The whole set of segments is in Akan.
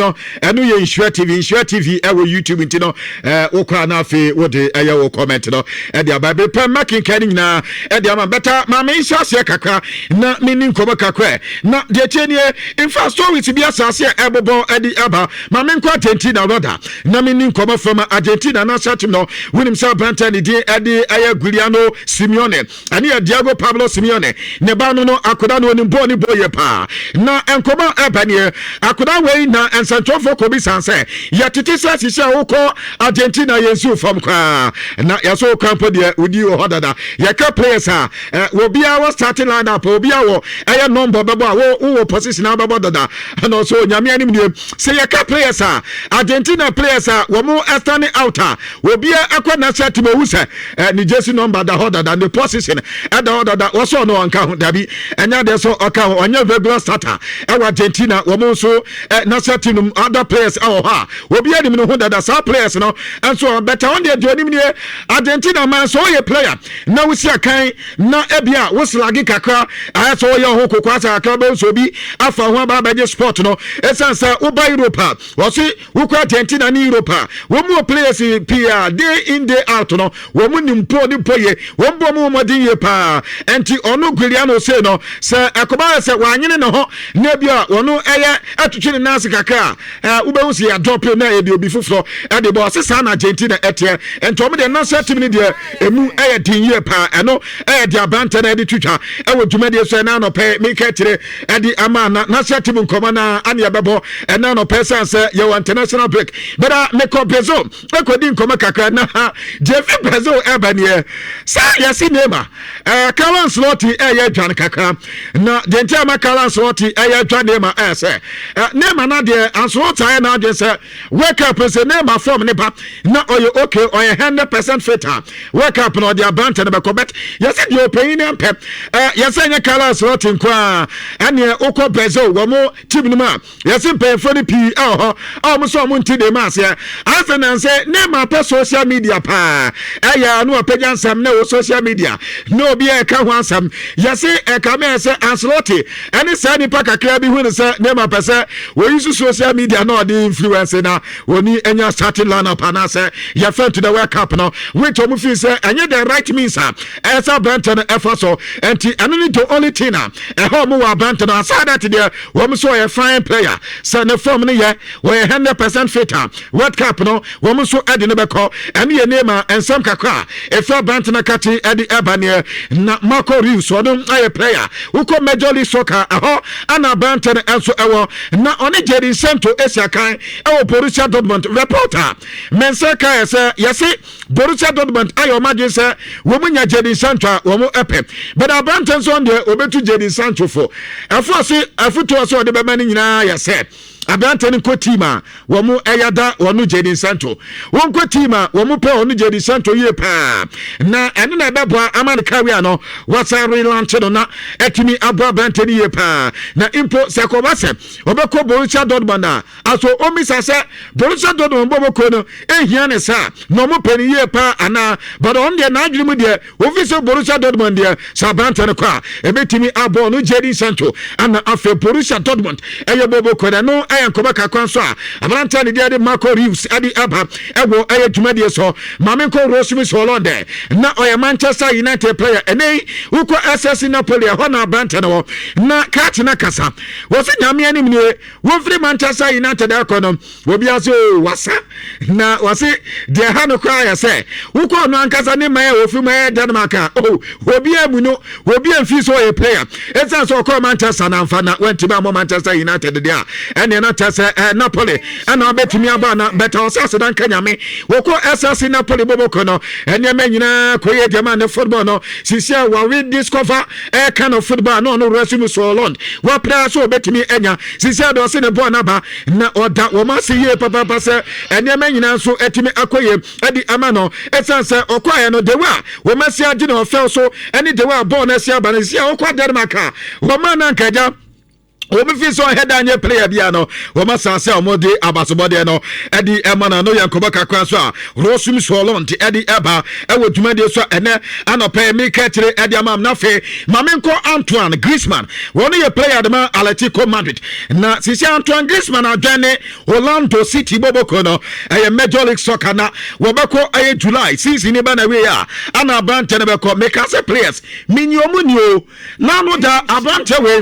No, ɛno yɛ Nhyira TV, Nhyira TV ɛwɔ YouTube. Nti no wokɔ a, na afei wode ɛyɛ wo comment no ɛde aba. Bere pɛ mɛkenkan no nyinaa ɛde ama bɛta. Maame, nhyɛ aseɛ kakra na menni nkɔmmɔ kakra. Na deɛ tie nie, mfa stories bi asase a ɛbobɔ ɛde aba. Maame, nkɔ Argentina rada na menni nkɔmmɔ fam. Argentina national team no, wonim sɛ aberantɛ ne din ɛde ɛyɛ Giuliano Simeone, ɛne yɛ Diego Pablo Simeone ne ba no. Akoda no onim bɔɔl ne bɔɔl yɛ paa. Na nkɔmɔ ɛba neɛ, akoda wei na nsɛntwerɛfoɔ kɔ bi san sɛ yɛtete sɛ sisi a wokɔ Argentina, yɛnsiw fam koraa na yɛsɛ wokɔ mpo deɛ, wodi wɔ hɔ dada. Yɛka players a obiara wɔ starting line up, obiara wɔ ɛyɛ number bɛbɔ a wowɔ position a wobɛbɔ dada. Ɛna ɔsɛ Onyame anim nie, sɛ yɛka players a, Argentina players a wɔn standing out a obiara akɔ national team, owu sɛ ne jersey number da hɔ dada, ne position ɛda hɔ dada, wɔsɔ ɔno ɔnka ho. Dabi, ɛnyɛ adeɛ sɛ ɔka ho, ɔnyɛ regular starter ɛwɔ Argentina. Wɔn nso national team no, other players ɛwɔ hɔ a obiara nim ne ho dada. Saa players no nso bɛtɛ wɔn deɛ, deɛ onim nie, Argentina man sɛ ɔyɛ player na wosi akan na ebia woslage kakra, ayɛ sɛ ɔyɛ ho koko asa kakra, bɛ nso obi afa ho aba abɛgye spot no. Ɛsiane sɛ woba Europe a, wɔsi wokɔ Argentina ne Europe a, wɔn mu wɔ players pii a day in, day out no, wɔn mu nim po ne po yie, wɔn bɔ mu wɔn yie paa. Nti ɔno Giuliano se no sɛ ɛkɔba yɛ sɛ wanyene ne ho na ebi a wɔn ɛyɛ ɛtwitwi ne nan ase kakra a, wobɛhu sɛ yɛadrop na yɛde obi foforɔ ɛde bɔ. Ɔse saa na Argentina ɛteɛ. Nti wɔn deɛ, national team no deɛ, emu ɛyɛ den yie paa. Ɛno ɛyɛ de aberantɛ no ɛde twitwa ɛwɔ dwumadie so ɛna anɔpɛ. Meka kyerɛ ɛde ama na national team nkɔmɔ na ane ɛbɛbɔ ɛna anɔpɛ san sɛ yɛwɔ international break bɛda. Mekɔ Brazil ɛkɔdi nkɔmɔ kakra na ha Jefi Brazil ɛba neɛ sɛ yɛsi Neymar, Carlo Ancelotti ɛyɛ adwane kakra. Na deɛ nti ama Carlo Ancelotti ɛyɛ adwa Neymar ɛyɛ sɛ Neymar na deɛ Ancelotti ayɛ n'adwene sɛ World Cup sɛ Neymar form ne ba na ɔyɛ okay, ɔyɛ 100% fit a, World Cup na ɔde aberante no bɛkɔ. But yɛsɛ deɛ ɔpanyin no mpɛ yɛsɛ nyɛ Carlo Ancelotti nko a. Ɛneɛ wokɔ Brazil, wɔn team no mu a, yɛsɛ mpanyinfoɔ no pii ɛwɔ hɔ a wɔn nso wɔn nti Neymar aseɛ asɛ nansɛ Neymar pɛ social media paa, ɛyɛ ano apagya nsɛm na ɛwɔ social media na obi a ɛka ho asɛm. Yɛsɛ ɛka mɛ sɛ Ancelotti ɛne saa nipa kakra bi hu ne sɛ Neymar pɛ sɛ wɔyi so social media na ɔde influence na wɔni anya starting lineup anaasɛ yɛfɛ to the World Cup no, which wɔn fi sɛ ɛnyɛ the right means a ɛyɛ sɛ aberante no ɛfa so. Nti ɛno ne the only thing a ɛhɔ ɔmo wɔ aberante no. Aside that deɛ, wɔn nso ɔyɛ fine player. Sɛ ne form no yɛ, wɔyɛ 100% fit a, World Cup no wɔn nso ɛde no bɛkɔ. Ɛne yɛ Neymar nsɛm kakra a efi aberante no kate ɛde ɛba neɛ. Na Marco Reus, ɔno ayɛ player wokɔ Major League Soccer, ɛhɔ ana aberante no nso ɛwɔ, na ɔne Jadon Sancho esi akan ɛwɔ Borussia Dortmund. Reporter mɛnsa kaeɛ sɛ yɛse Borussia Dortmund ayɛ ɔmo adwene sɛ wɔn nya Jadon Sancho a, wɔn ɛpɛ bɛda. Aberante nso deɛ, wɔbɛtu Jadon Sancho fo. Ɛfo ase ɛfotoɔ sɛ ɔde bɛma no nyinaa yɛ sɛ aberante no nkɔ team a wɔn ɛyada wɔn Jadon Sancho, wɔn nkɔ team a wɔn pɛ wɔn Jadon Sancho yie paa, na ɛno na ɛbɛboa ama no career no wasa relaunch no na ɛtumi aboa aberante no yie paa. Na mpo sɛ kɔba sɛ ɔbɛkɔ Borussia Dortmund a, aso omisa sɛ Borussia Dortmund bɔ bɔkɔ no ehia ne saa na ɔmo pɛ ne yie paa anaa? But ɔno deɛ, n'adwene mu deɛ, ofi sɛ Borussia Dortmund deɛ, sɛ aberante no kɔ a, ebetumi abɔ no Jadon Sancho ana afei Borussia Dortmund ɛyɛ bɔbɔ no. Ɛno ɛyɛ nkɔmɔ kakra nso a aberante ne deɛ de Marco Reus ɛde ɛba ɛwɔ ɛyɛ dwumadie so. Maame, nkɔ Rasmus Hojlund na ɔyɛ Manchester United player. Ɛnɛ wokɔ SSC Napoli, ɛhɔ na aberante no wɔ. Na kaakye na kasa wɔsi Nyame anim nie, wɔmfiri Manchester United ɛkɔ no, obi ase o wasa na wɔse deɛ ha no koraa yɛ sɛ wokɔ ɔno ankasa ne man a wɔfiri mu ɛyɛ Denmark a, oh, obi amu no, obi amfi sɛ ɔyɛ player. Ɛsiane sɛ ɔkɔɔ Manchester na amfa na wantumi ammɔ Manchester United deɛ a, ɛneɛ na kyerɛ sɛ Napoli ɛna wobɛtumi aba na bɛta. Ɔsɛ aseda nka Nyame, wɔkɔ SSC Napoli bɔbɔkɔ no, ɛnneɛma nyinaa kɔyɛ deɛ ma ne football no sisi a wɔwe discover ɛka no football na ɔno Rasmus Hojlund wɔpra sɛ ɔbɛtumi anya sisi a deɛ ɔse ne bɔɔl naba na ɔda wɔn ase yie papaapa sɛ nneɛma nyinaa nso atumi akɔ yie ɛde ama no. Ɛsiane sɛ ɔkɔɛ no, dewa a wɔn asi agye na ɔfɛw so ɛne dewa a bɔɔl no asi aba no sisi a ɔkɔ Denmark a, wɔn a na nkagya. Wɔn fi sɛ ɔhɛ da nyɛ player bia no, wɔn asan sɛ wɔn de abasobɔdeɛ no ɛde ɛma no. Ano yɛ nkɔmɔ kakra so a Rosum Sɔlɔnt ɛde ɛba ɛwɔ dwumadie so a ɛnɛ anɔpɛ mika kyerɛ ɛde ama m. N'afei maame nkɔ Antoine Griezmann. Wɔn yɛ player de ma Atletico Madrid, na sisi Antoine Griezmann adwɛn ne Orlando City bɔbɔkɔ no, ɛyɛ Major League Soccer, na wɔbɛkɔ ɛyɛ July season ne ba na wie a ana aberantɛ no bɛkɔ. Meka sɛ players minyi ɔmo ni o. N'ano da aberantɛ wei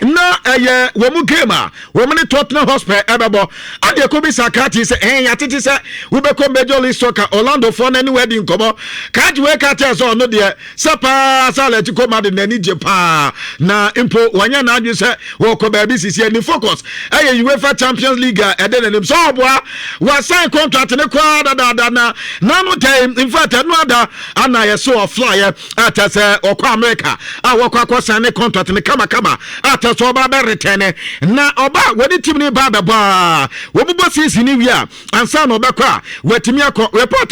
na ɛyɛ wɔn mu game a wɔn ne Tottenham Hotspur ɛbɛbɔ adeɛ kɔ bisa kaati sɛ ɛn yɛatete sɛ wobɛkɔ Major League Soccer, Orlando foɔ no ne wadi nkɔmmɔ. Kaati wei ka kyerɛ sɛ ɔno deɛ sɛ paa sɛ Atletico Madrid n'ani gye paa, na mpo wɔnyɛ n'adwene sɛ wɔkɔ baabi. Sisi ani focus ɛyɛ UEFA Champions League a ɛde n'anim sɛ ɔboa wasan contract ne koraa dadaada. Na n'ano tɛn, in fact, ɛno ada ana yɛ so ɔflyɛ ata sɛ ɔkɔ America a wɔkɔ akɔsan ne contract ne kamakama ata sɛ ɔba bɛretɛne na ɔba wɔde team ne ba bɛbɔ a wɔbobɔ season ne wie a ansa na ɔbɛkɔ a wɔatumi akɔ. Report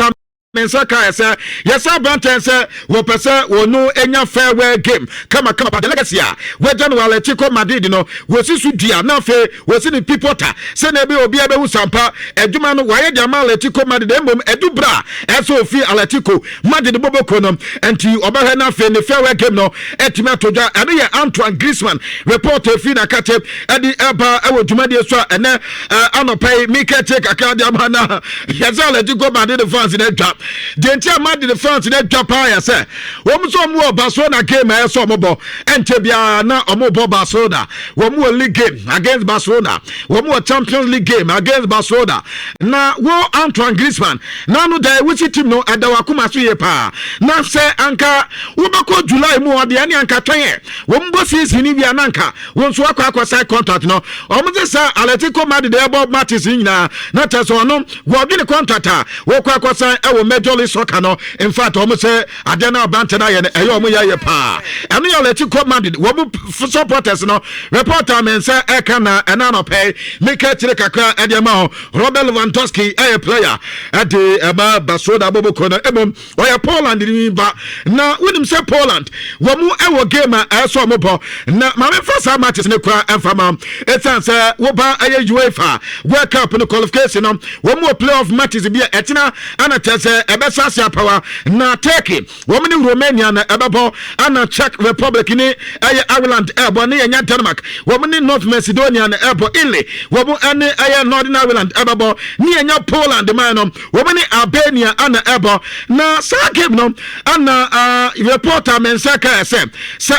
ne nsa kaeɛ sɛ yɛsɛ aberantɛn sɛ wɔpɛ sɛ wɔno anya farewell game kamakama. The legacy a wɔagya no wɔ Atletico Madrid no, wɔsi so dua na afei wɔsi ne pipɔta sɛnea ɛbɛyɛ obiara bɛhu sampa adwuma no wɔayɛ de ama Atletico Madrid. Mmom ɛdu berɛ a ɛsɛ ofi Atletico Madrid bɔbɔko no nti ɔbɛhwɛ no, afei ne farewell game no atumi ato dwa. Ɛno yɛ Antoine Griezmann report efi nakate ɛde ɛba ɛwɔ dwumadie so a ɛnɛ anɔpɛ yi mika tie kakra de ama. Na yɛsɛ Atletico Madrid fans no atwa deɛ nti a Madrid fans no atwa paa yɛ sɛ wɔn nso wɔn wɔ Barcelona game a ɛsɛ wɔn bɔ ɛnkyɛ biara na wɔn bɔ Barcelona. Wɔn wɔ league game against Barcelona, wɔn wɔ Champions League game against Barcelona. Na wo Antoine Griezmann n'ano da ewusi team no ɛda wakoma so yie paa, na sɛ anka wobɛkɔ July mu ɔdeɛ ɛne anka twɛn yɛ wɔn bɔ season ni wia na anka wɔn nso akɔ akɔ sign contract no. Wɔn sɛ sɛ Atletico Madrid ɛbɔ matches nyinaa na kyerɛ sɛ ɔno wɔdwene contract a wɔkɔ akɔ sign ɛwɔ Major League Soccer no. In fact, wɔn sɛ adeɛ no aberante no ayɛ no ɛyɛ wɔn yɛ paa. Ɛno yɛ Atletico Madrid wɔn supporters no report a me nsa ɛka. Na ɛna anɔpɛ meka kyerɛ kakra ɛde ama hɔ. Robert Lewandowski ɛyɛ player ɛde ɛma Barcelona bɔbɔkɔ no, mmom ɔyɛ Poland ni ba. Na wonim sɛ Poland wɔn mu ɛwɔ game a ɛsɛ ɔmo bɔ, na maame fa saa matches ne kora ɛmfa ma ɛsiane sɛ woba ɛyɛ UEFA World Cup no qualification no, wɔn mu wɔ playoff matches bi a ɛtena ana kyerɛ sɛ ɛbɛsa ase apawa. Na Turkey wɔn ne Romania na ɛbɛbɔ, ana Czech Republic ne ɛyɛ Ireland ɛbɔ, ne yɛnya Denmark wɔn ne North Macedonia na ɛbɔ, Italy wɔn ne ɛyɛ Northern Ireland ɛbɛbɔ, ne yɛnya Poland man no wɔn ne Albania ana ɛbɔ. Na saa game no ana reporter mɛnsa kaa sɛ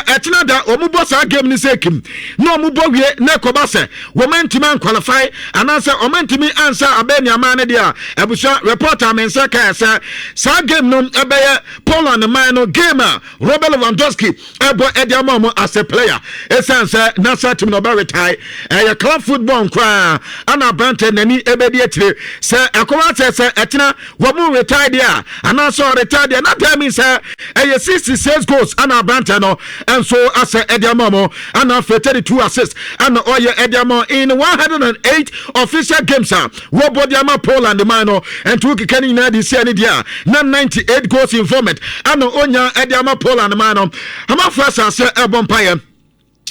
ɛtena da wɔn bɔ saa game no sɛ kim na wɔn bɔ wie na ɛkɔba sɛ wɔn ntumi anqualify anaasɛ wɔn ntumi ansa Albania man no deɛ a, abusua, reporter mɛnsa kaa sɛ saa game no ɛbɛyɛ Poland man no game a Robert Lewandowski ɛbɔ ɛde ama wɔn as a player, ɛsiane sɛ national team na ɔbɛ retire, ɛyɛ club football nkoaa ana aberante n'ani ɛbɛdi akyire. Sɛ ɛkɔwa sɛ ɛtena wɔn mu retire deɛ a anaasɛ ɔretire deɛ, na that means sɛ ɛyɛ 66 goals ana aberante no nso asɛ ɛde ama wɔn, ana afei 32 assists ana ɔyɛ ɛde ama in 108 official games a wɔbɔ de ama Poland man no. Nti wokeka no nyinaa de sia ne deɛ a, na 98 goals involvement ana onya ɛde ama Poland man no. Amanfoɔ asase ɛbɔ mpayɛ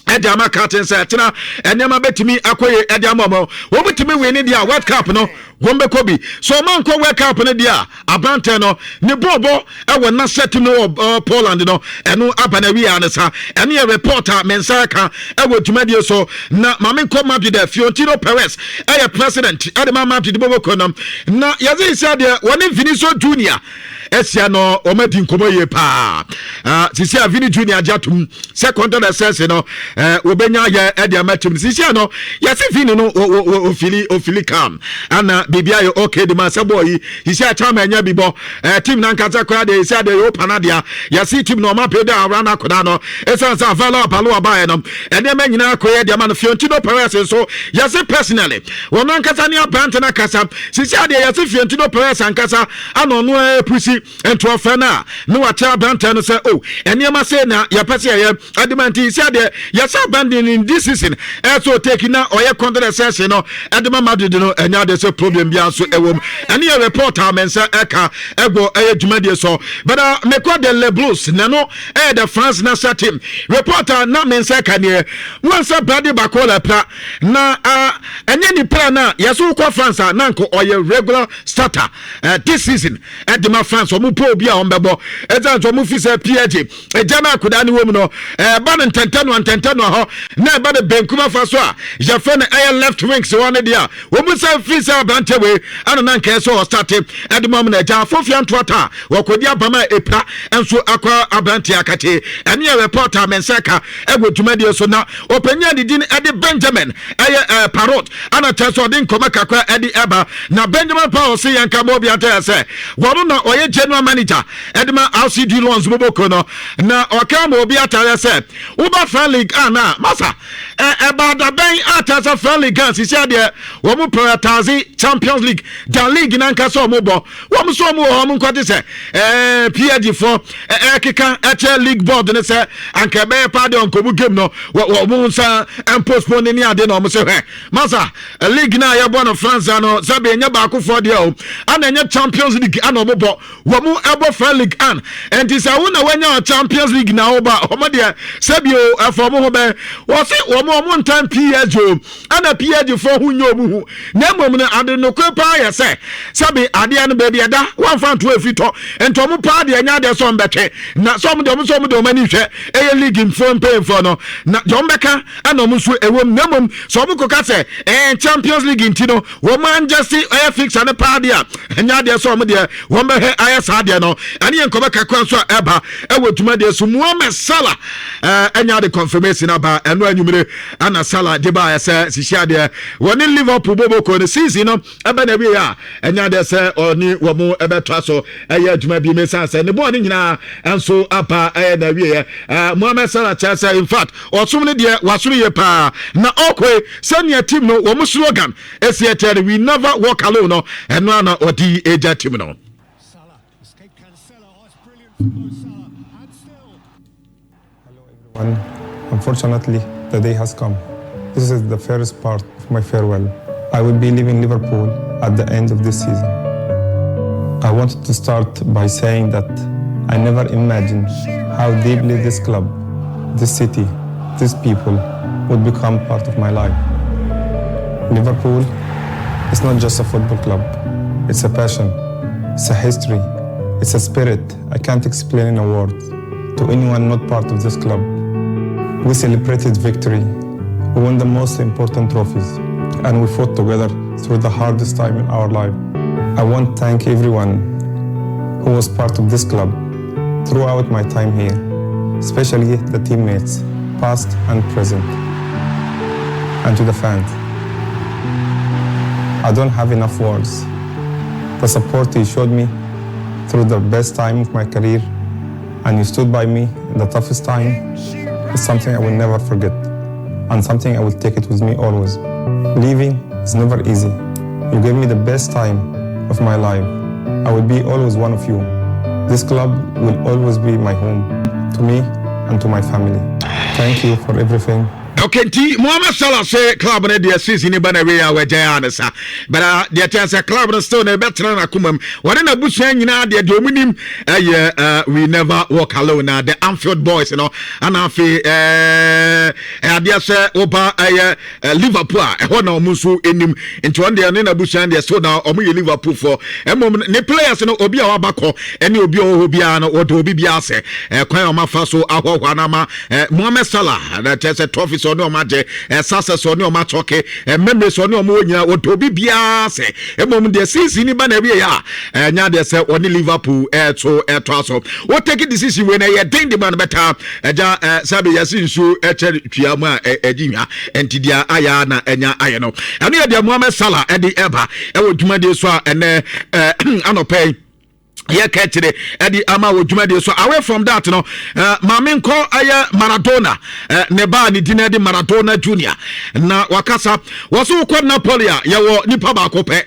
ɛde ama katen sɛ ɛtena nneɛma bɛtumi akɔye ɛde ama ɔmo. Wɔbɛtumi win ne deɛ a, World Cup no wɔn bɛkɔ bi. So ɔmo ankɔ World Cup no deɛ a, aberantɛ no ne bɔɔbɔ ɛwɔ national team no wɔ Poland no, ɛno aba na wia ne sa. Ɛno yɛ report a me nsa ka ɛwɔ dwumadie so. Na maame nkɔ Madrid ɛ Florentino Perez ɛyɛ president ɛde ma Madrid bɔbɔkɔ no, na yɛdze nsia deɛ wɔne Vinicius Junior ɛsia no, wɔn adi nkɔmɔ yie paa. Sisi a Vini Junior agye atum sɛ contract extension no wɔbɛnya yɛ ɛde ama team no. Sisi a no yɛsi Vini no ofili ofili calm ana biribi ayɛ okay de ma sɛ bɔɔl yi sisi a kyama ɛnya bi bɔ team nankasa koraa deɛ. Sisi a deɛ yɛ opa na deɛ yɛsi team no ɔma pe dɛ awura no akɔda no, ɛsiane sɛ Avalo Abalo abaeɛ no, nneɛma nyinaa kɔ yɛ deɛ ama no. Florentino Perez nso yɛsi personally wɔn ankasa ne aberante no akasa. Sisi a deɛ yɛsi Florentino Perez ankasa ana ɔno apusi nti ɔfɛ no a ne wakyɛ aberante no sɛ o nneɛma sei na yɛpɛ sɛ yɛyɛ adema. Nti sisi a deɛ Yɛsɛ abandon in this season ɛsɛ ɔtake na ɔyɛ contract extension no ɛde ma Madrid no, ɛnyɛ adeɛ sɛ problem biara nso ɛwɔ mu. Ɛne yɛ report a me nsa ɛka ɛgbɔ ɛyɛ dwumadie so. But mekɔ the Les Bleus na no ɛyɛ the France national team report a na me nsa ɛka neɛ wɔn sɛ Bradley Barcola pra na ɛnyɛ nipa na yɛsɛ wokɔ France a na nko ɔyɛ regular starter this season ɛde ma France. Ɔmo po obi a ɔmo bɛbɔ ɛsan sɛ ɔmo fi sɛ PSG ɛgya no akodaa ne wɔ mu no, ɛba no ntɛntɛ no ntɛntɛ no hɔ na ɛba no benkum afa so a yɛfrɛ no ɛyɛ left wings hɔ no deɛ a wɔn mu sɛ firi sɛ aberante wei ɛna na nkɛyɛ sɛ ɔstart ɛde ma mu na agya afofia ntoata a wɔkɔdi abam a ɛpira nso akɔ aberante akakye. Ɛne yɛ report a mɛnsa ka ɛwɔ dwumadie so na ɔpanyin a ne din ɛde Benjamin ɛyɛ Parot ana kyerɛ sɛ ɔde nkɔmɔ kakra ɛde ɛba na Benjamin Parot se yɛn ka bɔ obi atɛ sɛ wɔn na ɔyɛ general manager ɛde ma RCD Lions boboko no na ɔka ma obi atare sɛ woba French League a na masa ɛba adabɛn atare sɛ French League a sisi adeɛ wɔn prioritize Champions League dan league nankasa. Wɔn bɔ wɔn nso wɔn wɔ hɔ, wɔn nkɔte sɛ PSG fo ɛkeka ɛkyɛ league board ne sɛ anka ɛbɛyɛ paa deɛ ɔnkɔmu game no wɔn nsa mpostpone ne ade na wɔn sɛ hwɛ masa, league na yɛbɔ no France no, sɛbi, ɛnyɛ baakofoɔ deɛ o, ana ɛnyɛ Champions League ana wɔn bɔ, wɔn ɛbɔ French League an. Nti sɛ wo na wɔanya Champions League na wɔba, wɔn deɛ, sɛbi o, ɛfɔ wɔn ho bɛn wɔsi wɔn ntan PSG o, ɛna PSG fo ho nye wɔn ho. Na mmom no, ade nokore paa yɛ sɛ, sɛbi, adeɛ no baabi ɛda wɔnfa nto efi tɔ nti wɔn paa deɛ ɛnyɛ adeɛ sɛ wɔn bɛtwe na sɛ wɔn deɛ wɔn nso wɔn de wɔn ani hwɛ ɛyɛ league mfoɔ mpanyinfoɔ no na deɛ wɔn bɛka ɛna wɔn nso ɛwɔ mu. Na mmom sɛ wɔn kɔka sɛ Champions League nti no wɔn angyesi ɛyɛ fixture ne paa deɛ a, ɛnyɛ adeɛ sɛ wɔn deɛ wɔn bɛhwɛ ayɛ saa adeɛ no. Ɛne yɛn nkɔmɔ kakra nso a ɛba ɛwɔ dwumadie so. Mohamed Salah ɛnyɛ ade confirmation aba. Ɛno anwummere ɛna Salah de ba ɛsɛ sisi adeɛ wɔne Liverpool boboko no season no ɛbɛ na wie a, ɛnyɛ adeɛ sɛ ɔne wɔn ɛbɛtoa so ɛyɛ adwuma bi mesan sɛ ne bɔɔl no nyinaa nso aba ɛyɛ na wie yɛ. Mohamed Salah kyerɛ sɛ in fact ɔsom no deɛ wasom yie paa na ɔkɔe sɛnea team no wɔn slogan esi ɛkyɛ no, "We never walk alone" no, ɛno ana ɔde egya team no. Salah, escape Cancelo. Oh, it's brilliant from Mo Salah. And still. Hello everyone. Unfortunately, the day has come. This is the first part of my farewell. I will be leaving Liverpool at the end of this season. I wanted to start by saying that I never imagined how deeply this club, this city, these people would become part of my life. Liverpool is not just a football club. It's a passion, it's a history, it's a spirit I can't explain in a word to anyone not part of this club. We celebrated victory, we won the most important trophies, and we fought together through the hardest time in our life. I want to thank everyone who was part of this club throughout my time here, especially the teammates, past and present, and to the fans. I don't have enough words. The support you showed me through the best time of my career and you stood by me in the toughest time is something I will never forget and something I will take it with me always. Leaving is never easy. You gave me the best time of my life. I will be always one of you. This club will always be my home to me and to my family. Thank you for everything. Okay, nti Mohamed Salah sɛ club no deɛ, season ba na wei a wɔagyae a ne sa, but deɛ kyerɛ sɛ club no still na ɛbɛtena n'akoma mu. Wɔne n'abusua nyinaa deɛ ɔmu nim ɛyɛ "We never walk alone" na the Anfield boys no. Ana afei adeɛ sɛ woba ɛyɛ Liverpool a, ɛhɔ na ɔmo nso anim. Nti ɔno deɛ ne n'abusua deɛ still na ɔmo yɛ Liverpool foɔ. Mmom ne players no, obi a waba kɔ ɛne obi a ɔwɔ hɔ biara no, wɔde obi biara sɛ kwan a ɔmo afa so ahoahoa no ama Mohamed Salah na kyerɛ sɛ trophies ɔne ɔmo agye, success ɔne ɔmo atɔke, memories ɔne ɔmo wɔ nyinaa, wɔde obi biara sɛ. Mmom deɛ season ni ba na ɛwie a, ɛnya deɛ sɛ ɔne Liverpool ɛɛto ɛɛto aso wɔtake decision wei na ɛyɛ den de ma no bɛta ɛgya sɛbi yɛsi nsuo ɛkyɛ twia mu a ɛgye nwa. Nti deɛ ayɛ na ɛnya ayɛ no, ɛno yɛ deɛ Mohamed Salah ɛde ɛba ɛwɔ dwumadie so a ɛnɛ anɔpɛ yi. Yɛka kyerɛ ɛde ama wɔ dwumadie so. Away from that no, maame nkɔ ɛyɛ Maradona, ne ba ne din ɛde Maradona Junior na wakasa. Wɔso wokɔ Napoli a, yɛwɔ nipa baako pɛ,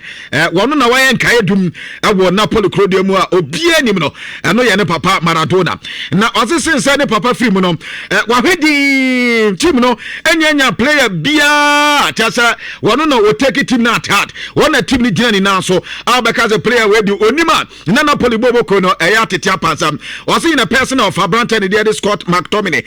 wɔno na wayɛ nkaeɛ dum ɛwɔ Napoli kurodua mu a obiara nim no, ɛno yɛ ne papa Maradona. Na ɔse sen sɛ ne papa firi mu no, wahwɛ din team no ɛnyɛ player biara kyɛ sɛ wɔno na wɔtake team no at heart, wɔn na team no gyina ne nan so a wɔbɛka sɛ player wei di onim a na Napoli bɔbɔko no ɛyɛ atete apansam. Ɔse in a person of aberantɛ ne deɛ de Scott McTominay,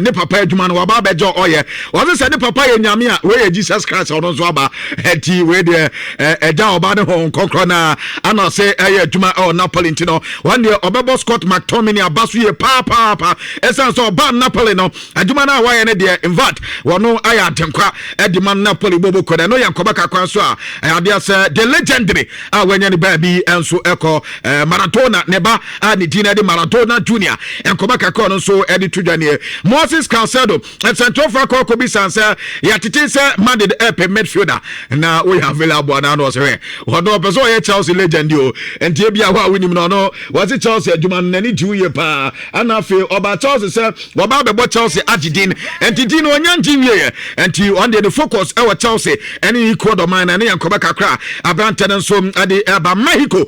ne papa adwuma no waba abɛgye ɔyɛ. Ɔse sɛ ne papa yɛ Nyame a, wei yɛ Jesus Christ, ɔno nso aba. Ɛnti wei deɛ ɛgya ɔba ne ho nkɔkorɔ na ana ɔse ɛyɛ adwuma ɛwɔ Napoli. Nti no wɔn deɛ ɔbɛbɔ Scott McTominay aba so yie paapaapa, ɛsiane sɛ ɔba Napoli no, adwuma no a wayɛ no deɛ, in fact, wɔno ayɛ adenkwa ɛde ma Napoli bɔbɔko no. Ɛno yɛ nkɔmɔ kakra nso a ɛyɛ adeɛ sɛ the legendary a wanya ne baabi nso ɛkɔ, Maradona ne ba a ne din de Maradona Junior, nkɔmɔ kakra no nso ɛde to dwa nie. Moses Caicedo, nsɛntwerɛfoɔ akɔ akɔ bi san sɛ yɛatete sɛ Madrid ɛpɛ midfielder na woyɛ available anaa, na ɔsɛ hwɛ, ɔno ɔpɛ sɛ ɔyɛ Chelsea legend o. Nti ebi a hɔ a wonim no, ɔno wɔse Chelsea adwuma no n'ani gye wo yie paa, ana afei ɔba Chelsea sɛ wɔba abɛbɔ Chelsea agye din, nti din no ɔnya ngye nwieɛ. Nti ɔno deɛ ne focus ɛwɔ Chelsea ɛne Ecuador man na ɛne yɛn nkɔmɔ kakra. Aberantɛ no nso ɛde ɛba Mexico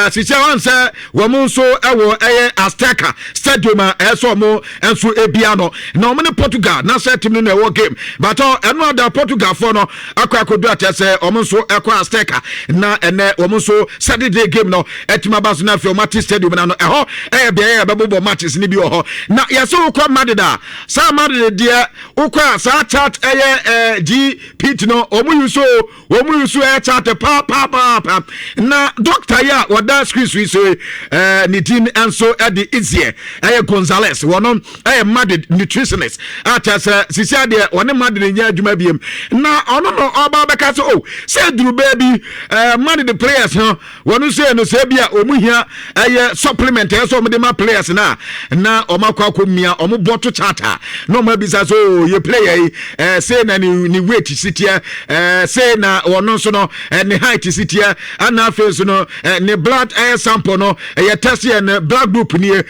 sisi a wɔn sɛ wɔn nso ɛwɔ ɛyɛ Azteca Stadium a ɛyɛ sɛ wɔn nso ebia no na wɔn ne Portugal national team no na ɛwɔ game, but ɛno ada Portugal foɔ no akɔ akɔdu atɛ sɛ wɔn nso ɛkɔ Azteca na ɛnɛ wɔn nso Saturday game no ɛtumi aba so. Na afei wɔn ate stadium na no ɛhɔ ɛyɛ beaeɛ a yɛbɛbobɔ matches no bi wɔ hɔ. Na yɛsɛ wokɔ Madrid a, saa Madrid deɛ wokɔ a, saa chat ɛyɛ GPT no, wɔn yi so wɔn yi so ɛyɛ chat paapaapa. Na doctor yi a wɔda screen so yi so, ne din nso ɛde Izie ɛyɛ Gonzales, wɔn ɛyɛ Madrid nutritionist a kyerɛ sɛ sisi adeɛ wɔne Madrid nyɛ adwuma biem, na ɔno no ɔba bɛka sɛ o sɛ duru baabi Madrid players no wɔn nso yɛ no sɛ bi a wɔn hia ɛyɛ supplement ɛyɛ sɛ wɔn de ma players na wɔn akɔ mia wɔn bɔ to chart a na wɔn abisa so o yɛ player yi sei na ne weight si teɛ, sei na wɔn nso no ne height si teɛ, ɛna afei nso no ne blood ɛyɛ sample no ɛyɛ test yɛ ne blood group nie,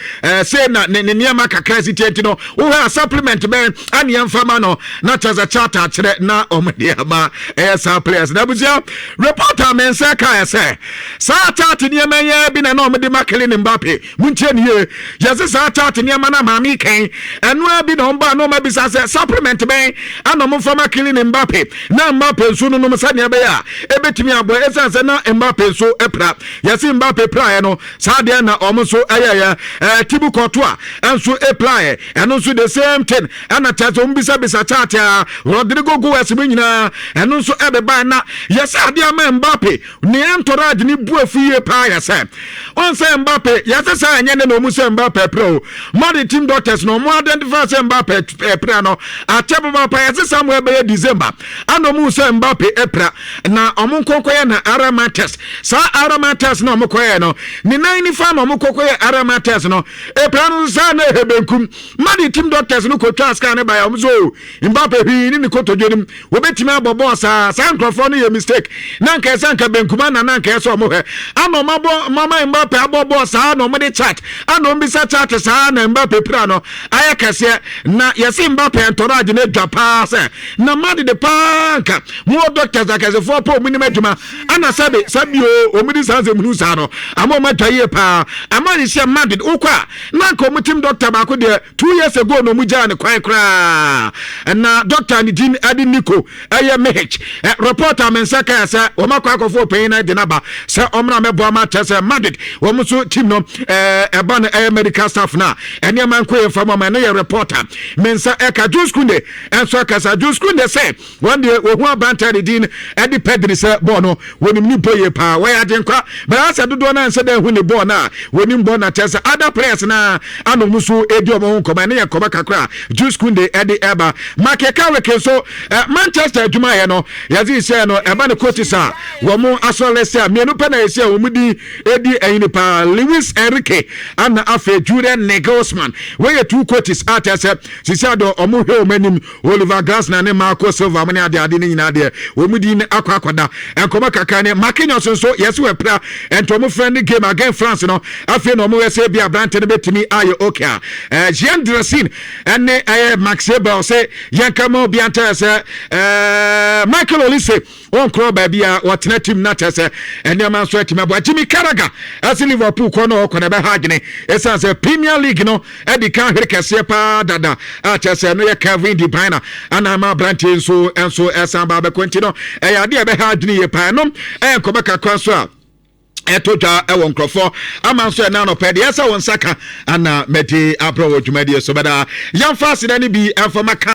sei na ne nneɛma kakra si teɛ. Nti no wohɛ a supplement bɛn ɛne yɛmfa ma no, na kyerɛ sɛ chart akyerɛ na wɔn de ama ɛyɛ saa players. Na abusua, reporter me nsa kaeɛ sɛ saa chart nneɛma yɛ bi na wɔn de ma Kylian Mbappe. Muntie ne yie, yɛsɛ saa chart nneɛma na maame kɛn ɛnoa bi na wɔn ba na wɔn abisa sɛ supplement bɛn ana wɔn fa ma Kylian Mbappe na Mbappe nso no nom sɛnea ɛbɛyɛ a ɛbɛtumi abɔ, ɛsiane sɛ na Mbappe nso pra. Yɛsɛ Mbappe praeɛ no, saa deɛ na wɔn nso ɛyɛyɛ Thibaut Courtois nso praeɛ, ɛno nso the same thing, ɛna kyerɛ sɛ wɔn bisabisa chart a Rodrigo Goes mu nyinaa ɛno nso ɛbɛba. Na yɛsɛ adeɛ ama Mbappe ne entourage ne bu afu yie paa. Yɛ sɛ ɔn sɛ Mbappe, yɛsɛ sɛ ɛnyɛ ne na ɔmu sɛ Mbappe pere o, Madrid team doctors na ɔmo identify sɛ Mbappe pere no akyɛ papaapa. Yɛsɛ samuel bɛyɛ December ana ɔmu sɛ Mbappe pere na ɔmo nkɔnkɔyɛ na RMR test. Saa RMR test na ɔmo kɔyɛ no, ne nan nifa na ɔmo kɔkɔyɛ RMR test no, epira no saa na ɛhɛ benkum. Madrid team doctors no kɔtwa scan ne ba yɛ ɔmo so Mbappe hwii ne kotodwe no wɔbɛtumi abɔ bɔɔl. Saa nkurɔfoɔ no yɛ mistake na nka ɛsɛ nka benkuma na nka ɛsɛ ɔmo hwɛ ana ɔmo abɔ mama Mbappe abɔ bɔɔl saa na ɔmo de chart ana ɔmo bisa chart saa na Mbappe pira no ayɛ kɛseɛ. Na yɛsi Mbappe entourage no adwa paa sɛ na Madrid paa nka mo wɔ doctors akɛsefoɔ pɔ ɔmo nim adwuma ana sɛbi sɛbi o ɔmo di saa nsɛm hunu saa no ama ɔmo adwa yie paa ama ne hyɛ Madrid. Wokɔ a na nka ɔmo team doctor baako deɛ, 2 years ago na ɔmo gyaa ne kwan koraa, na doctor ne din ɛde Nico ɛyɛ Mihich. Reporter me nsa kaa sɛ wɔn akɔ akɔfo ɔpanyin no de n'aba sɛ ɔmra mɛboa ma kyerɛ sɛ Madrid wɔn nso team no ɛba no ɛyɛ medical staff no a ɛnneɛma nko yɛ nfa mu ama. Ɛno yɛ reporter me nsa ɛka. Jules Kounde ɛnso akasa. Jules Kounde sɛ wɔn deɛ wɔhu aberanteɛ de din ɛde Pedri sɛ bɔɔl no wɔnim ne bɔ yie paa, wɔyɛ agyenkwa bɛrɛ sɛ dodoɔ no ansɛ dɛ ɛhu ne bɔɔl no a wɔnim bɔɔl na kyerɛ sɛ other players na ano mu nso ɛdi ɔmo ho nkɔmɔ. Ɛne yɛ nkɔmɔ kakra Jules Kounde ɛde ɛba. Michael Carrick nso, Manchester adwumayɛ no yɛdze sɛ no ɛba ne coaches a wɔn asɔre sɛ mmienu pɛ na yɛsi a wɔn di edi ɛyini paa, Luis Enrique ana afei Julian Nagelsmann. Wɔyɛ two coaches a kyerɛ sɛ sisi adɔ ɔmo hwɛ wɔn anim. Oliver Glasner ne Marco Silva mo ne ade ade ne nyinaa deɛ wɔn di ne akɔ akɔda. Nkɔmɔ kakra ne Marquinhos nso yɛsi wɔ pira, ɛnti wɔn friendly game against Against France no, afei na ɔmo yɛ sɛ bi aberante no bɛtumi ayɛ okay a Jean Drasin ɛne ɛyɛ Max Eberl sɛ yɛnka ma obi antɛ sɛ Michael Olise wɔnkorɔ baabi a wɔtena team na kyɛ sɛ nneɛma nso atumi aboa. Jimmy Carragher ɛsɛ Liverpool kɔ no, ɔkɔ na ɛbɛha adwene ɛsiane sɛ Premier League no ɛdi kan hwere kɛseɛ paa dada a kyɛ sɛ no yɛ Kevin De Bruyne ana ama aberanteɛ nso ɛsan ba abɛkɔ, nti no ɛyɛ adeɛ a ɛbɛha adwene yie paa. Ɛnom ɛyɛ nkɔmɔ kakra nso a ɛto dwa ɛwɔ nkurɔfoɔ ama nso ɛna anɔpɛ deɛ ɛsɛ wɔn nsa ka ana mɛde abrɛ wɔ dwumadie so. Bɛda yɛmfa aseda no bi ɛmfa maka.